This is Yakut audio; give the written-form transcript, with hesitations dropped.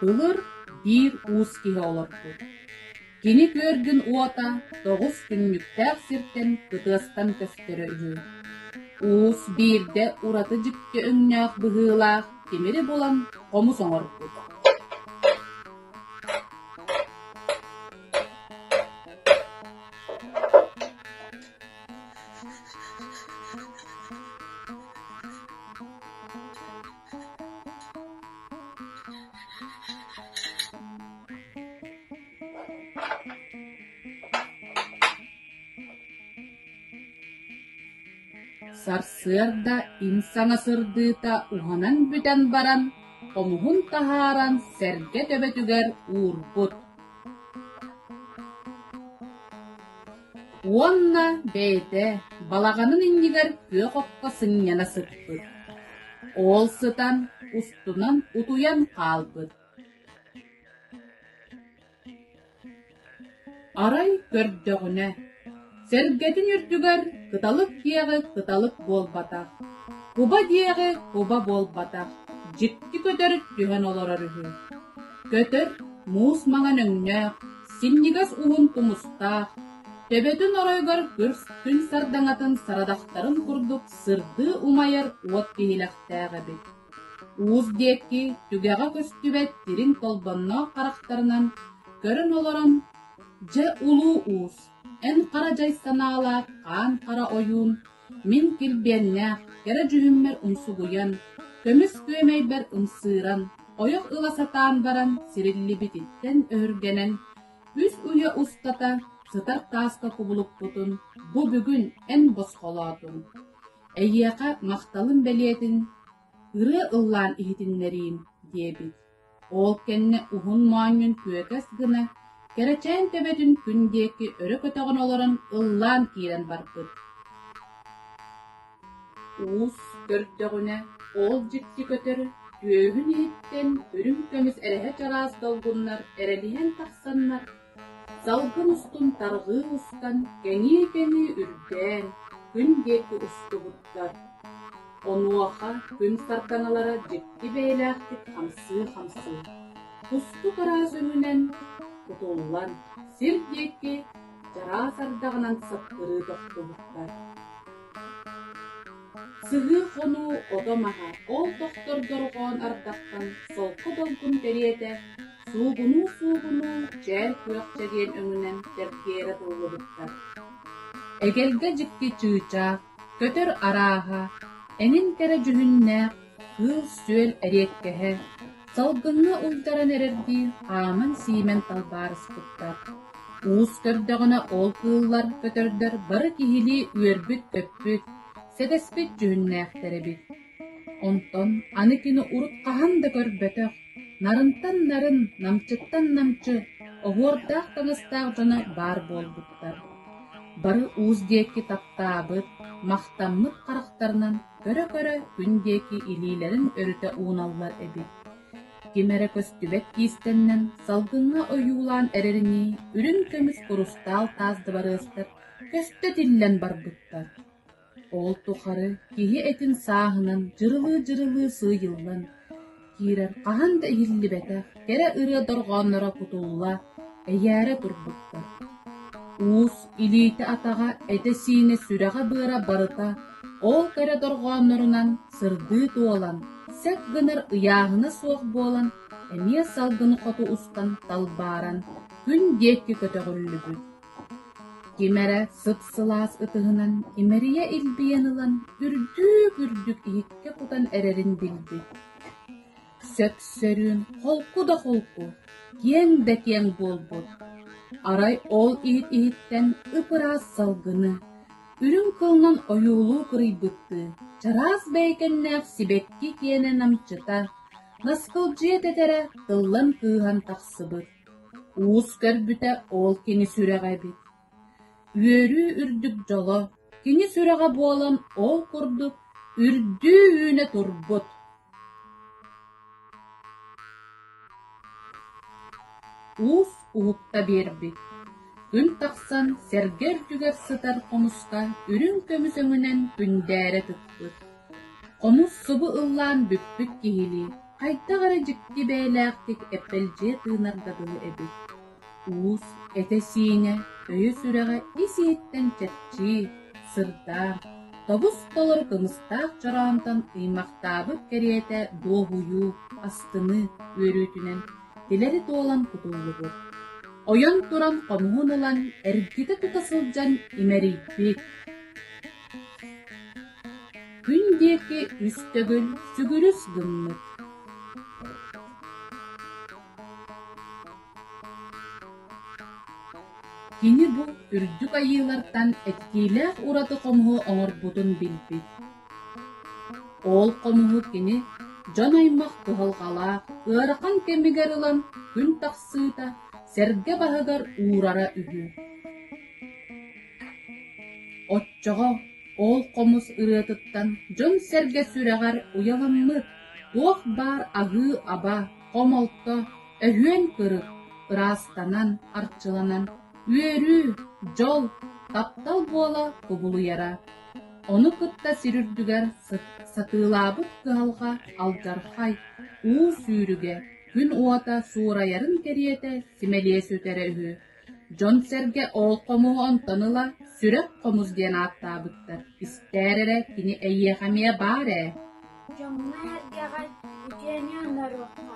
Былыр биир уус киһи олорбут. Кини күөргүн уота тоҕус түннүктээх сиртэн кытыастан көстөрө үһү. Уус биирдэ ураты дьикти өҥнөөх быһыылаах тимири булан хомус оҥорбут. Сарсыарда им саҥа сырдыыта уһанан бүтэн баран, хомуһун таһааран сэргэ төбөтүгэр уурбут Уонна бэйэтэ балаҕанын иннигэр күөх окко сынньана сыппыт. Ол сытан устунан утуйан хаалбыт. Арай көрдөҕүнэ, сэргэтин үрдүгэр кыталык диэҕи кыталык буолбатах, куба диэҕи куба буолбатах, дьикти көтөр түһэн олорор үһү. Көтөр муус маҥан өҥнөөх, синньигэс уһун тумустаах, төбөтүн оройугар күн сардаҥатын сарадахтарын курдук сырдыы умайар уот биһилэхтээх эбит. Уус диэки түгэҕэ көстүбэт дириҥ толбонноох харахтарынан көрөн олорон, «Дьэ, улуу уус, эн хара дьай санаалаах хаан хара ойуун, мин килбиэннээх, кэрэ дьүһүммэр умсугуйан, көмүс күөмэйбэр ымсыыран, ойох ыла сатаан баран сириллибититтэн өһүргэнэн, үс үйэ устата сытар тааска кубулуппутун бу бүгүн эн босхолоотуҥ. Эйиэхэ махталым бэлиэтин ырыа ыллаан иһитиннэриим» диэбит. Ол кэннэ уһун моонньун күөкэс гына, кэрэчээн төбөтүн күн диэки өрө көтөҕөн олорон ыллаан киирэн барбыт. Уус көрдөҕүнэ, ол дьикти көтөр түөһүн иһиттэн үрүҥ көмүс эрэһэ чараас долгуннар эрэлиһэн тахсаннар, салгын устун тарҕыы устан, кэҥии-кэҥии үрдээн, күн диэки устубуттар. Онуоха күн сардаҥалара дьикти бэйэлээхтик хамсыы-хамсыы, кустук араас өҥүнэн кутуллан, сир диэки чараас ардаҕынан саккырыы тохтубуттар. Сыһыы-хонуу ото-маһа ол тохтор дорҕоон ардахтан солко долгун кэриэтэ суугунуу-суугунуу чээл күөх чэгиэн өҥүнэн чэргиэрэ тыллыбыттар. Эгэлгэ дьикти чыычаах, көтөр арааһа, эҥин кэрэ дьүһүннээх кыыл-сүөл эриэккэһэ, салгыҥҥа уйдаран эрэрдии хааман-сиимэн талбаарыспыттар. Уус көрдөҕүнэ ол кыыллар, көтөрдөр бары киһилии үөрбүт-көппүт, сэтэспит дьүһүннээхтэр эбит. Онтон аны кини урут хаһан да көрбөтөх, нарынтан нарын, намчыттан намчы, оһуордаах таҥастаах дьоно баар буолбуттар. Бары уус диэки таптаабыт, махтаммыт харахтарынан көрө-көрө күн диэки илиилэрин өрүтэ ууналлар эбит. Ким эрэ көстүбэт киистэннэн салгыҥҥа ойуулаан эрэринии үрүҥ көмүс курустаал таас дыбарыастар көстө тиллэн барбыттар. Ол тухары киһи этин сааһынан дьырылыы-дьырылыы сыыйыллан киирэр хаһан да иһиллибэтэх кэрэ ырыа дорҕоонноро кутулла, эйээрэ турбуттар. Уус илиитэ-атаҕа, этэ-сиинэ, сүрэҕэ-быара барыта ол кэрэ дорҕооннорунан сырдыы туолан, сэк гынар ыйааһына суох буолан, эмиэ салгын хоту устан талбааран күн диэки көтөҕүллүбүт. Ким эрэ сып-сылаас ытыһынан имэрийэ илбийэн ылан үрдүк-үрдүк иһиккэ кутан эрэрин билбит. Сөп-сөрүүн, холку да холку, киэҥ да киэҥ буолбут. Арай ол иһит иһиттэн ып-ыраас салгыны, үрүҥ кылынан ойуулуу кырыйбыттыы, чараас бэйэкэннээх сибэкки киэнэ намчыта, наскылдьыйа тэтэрэ тыллан кыыһан тахсыбыт. Уус көрбүтэ ол кини сүрэҕэ эбит. Үөрүү үрдүк дьоло, кини сүрэҕэ буолан ол курдук үрдүү үүнэ турбут. Уус уһукта биэрбит. Күн тахсан сэргэ үрдүгэр сытар хомуска үрүҥ көмүс өҥүнэн күндээрэ тыкпыт. Хомус субу ыллаан бүппүт киһилии. хайдах эрэ дьикти бэйэлээхтик эппэлдьийэ тыынарга дылы эбит. Уус этэ-сиинэ, өйө-сүрэҕэ ис-иһиттэн чэпчии, сырдаан, тобус-толору кымыстаах чороонтон ыймахтаабыт кэриэтэ дуоһуйуу, астыныы үөрүүтүнэн тилэри туолан кутуллубут. Ойон туран хомуһун ылан эргитэ тута сылдьан имэрийбит. Күн диэки үс төгүл сүгүрүс гыммыт. Кини бу үрдүк айыылартан этитиилээх ураты хомуһу оҥорбутун билбит. Ол хомуһу кини дьон-аймах кыһалҕалаах ыарахан кэмигэр ылан күн тахсыыта сэргэ баһыгар уурара үһү. Оччоҕо ол хомус ырыатыттан дьон-сэргэ сүрэҕэр уйаламмыт туох баар аһыы-аба, хомолто, өһүөн кырык, ыраастанан, арчыланан, үөрүү, дьол, таптал буола кубулуйара. Ону кытта сир үрдүгэр сатыылаабыт кыһалҕа алдьархай, уу сүүрүгэ, күн уота суурайарын кэриэтэ симэлийэ сүтэрэ үһү. Дьон-сэргэ ол хомуһу онтон ыла «Сүрэх хомус» диэн ааттаабыттар, истээр эрэ кини эйиэхэ эмиэ баар ээ Дьоҥҥо-сэргэҕэ үтүөнү оҥоруохха.